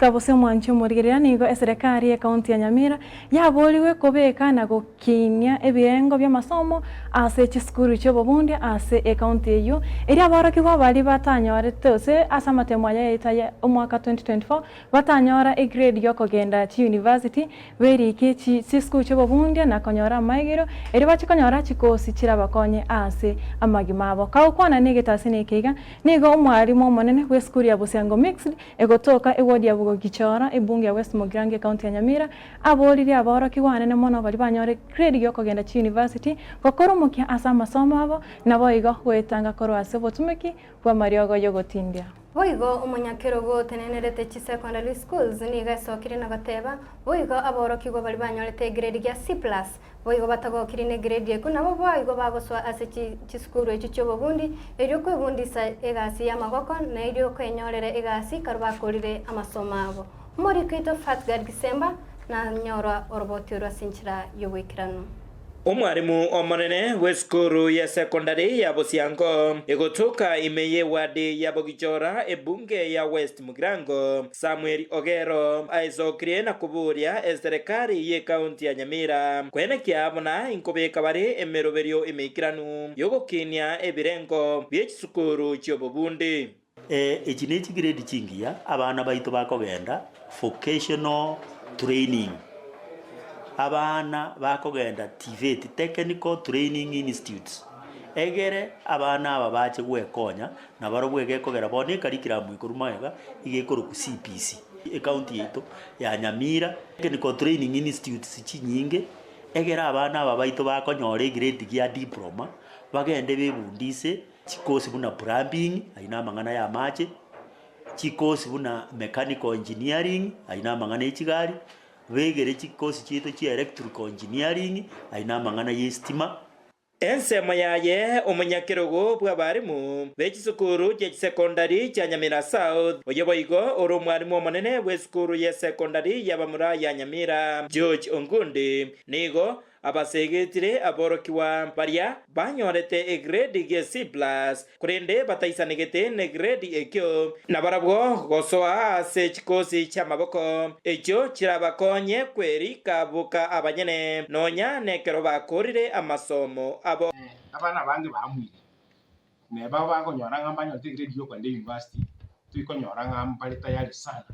Gose omwanchi omorigereria nigo eserekari y'ecounty ya Nyamira yaborigwe kobeka na gokinia ebirengo bi'amasomo ase chisukuru chi'obobundia ase ecounty eyio erio aborokigwa baria batanyorete gose ase amatemo aya yaito aya omwaka 2024 batanyora egrade yokogenda chiuniversity berike chisukuru chi'obobundia na konyora amaegero erio bache konyora chikosi chirabakonye ase amagima abo. Kagokwana negetasini eke iga nigo omwalimu omonene bw'esukuru ya Busiango Mixed Egotoka ewodi ya Bugogichora, ebunge ya West Mugirango ekaunti ya Nyamira, aboririe abaorokigwa anene mono baria banyore grade giokogenda chiyunivasiti gokora omokia ase amasomo abo naboigo goetanga korwa ase obotumeki bw'amariogo y'ogotindia. Boigo omonyakerogo otenenerete chisecondary schools nigo esokire na goteba, boigo aborokigwa baria banyorete egrade gia C plus Boigo batagokiri negredi ekwo nabo boigo bagosoa ase chisukuru echio chi'obobundi, erio kwebundisa egasi y'amaboko, na erio kwenyorera egasi ekero bakorire amasomo abo. Omoriki oito Fatgard Gisemba nanyorwa oroboti orwo ase enchera y'oboikeranu. Omwalimu omonene bw'esukuru ya sekondari ya Bosiango egotoka ime y'ewadi ya Bogichora ebunge ya West Mugirango, Samuel Ogero aesokirie na koboria eserekari y'ekaunti ya Nyamira koenekia buna inkobeka bare emeroberio emeikeranu y'ogokinia ebirengo bie chisukuru chi'obobundi. Echi ne chigrade chingiya abana baito bakogenda vocational training, abana bakogenda TVET, Technical Training Institutes, egere abana aba bache gwekonya Nabarobwo egekogera bono ecurriculum ekorwa magega iga ekorokwa CBC. Ecounty yaito ya Nyamira, Technical Training Institutes chinyinge, egere abana aba baito bakonyora egrade gia diploma, bagende bebundise chikosi buna plumbing, ayio na amang'ana ya amache, chikosi buna mechanical engineering, ayio na amang'ana ya chigari, begere chikosi chiaito chia electrical engineering, ayio na amang'ana ya estima. Ensemo yaye omonyakerogo bw'abarimu be chisukuru chie chisekondari chia Nyamira South, oyio boigo ore omwarimu omonene bw'esukuru y'esekondari y'abamura ya Nyamira, George Ongundi, nigo abasegetire aborokigwa baria banyorete egrade gie C plus Korende bataisanegete negredi ekio, nabarabwo gosoa ase chikosi chi'amaboko, echio chirabakonye kwerika boka abanyene, nonya nekero bakoorire amasomo abo. Abana abange baamuire, neba bakonyora ng'a mbanyorete egrade ya okogenda eyunivasiti, toikonyora ng'a mbare tayari sana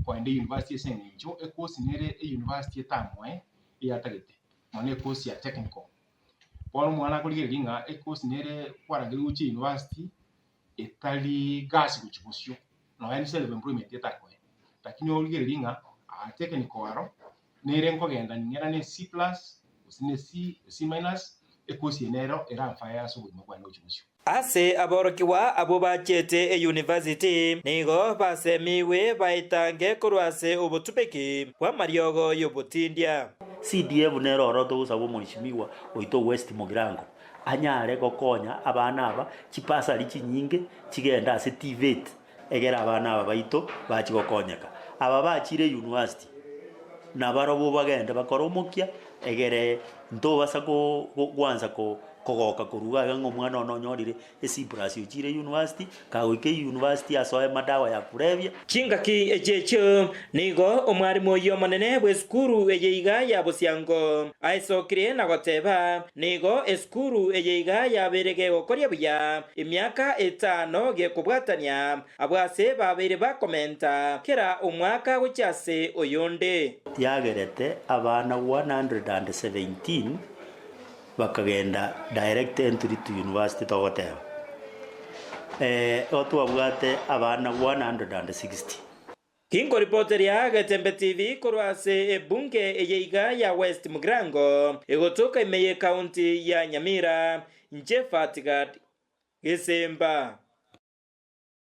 kogenda eyunivasiti ase eng'encho ekosi nere eyunivasiti etamoe eyatagete, mono ekosi ya technical. Bono omwana akorigereria ng'a ekosi nere kwarangeria gochia university etari gasi gochia bosio, nonya ne self employment etakoe. Lakini origererie ng'a aa technical aro, nere nkogenda ning'erane ne C plus, gose ne C, C minus, ekosi eye nero eramfae ase obogima bwane gochia bosio. Ase aborokigwa abwo bachete eyunivasiti, nigo basemigwe baetange korwa ase obotumeki bw'amariogo y'obotindia. CDF nere oro togosaba omweshimiwa oito West Mugirango anyare gokonya abana aba chibasari chinyinge chigende ase TVET egere abana aba baito bachi gokonyeka. Aba bachire university nabarobwo bagende bakore omokia egere ntobasa gwansa kogoka korwa iga ng'a omwana one onyorire eC plus ochire university, kagoika university asoe madawa ya kulevya. Chingaki echi echio nigo omwarimu oyio omonene bw'esukuru eye iga ya Bosiango aesokirie na goteba, Nigo esukuru eye iga yabeire gegokoria buya emiaka etano gekobwatania abwo ase babeire bakomenta kera omwaka gochia ase oyonde. Yagerete abana 117 bakagenda direct entry to university togoteba igo twabwate abana 160. Tinkoripoteria Getembe TV korwa ase ebunge eye iga ya West Mugirango egotoka ime ye county ya Nyamira, inche Fatgard Gesemba.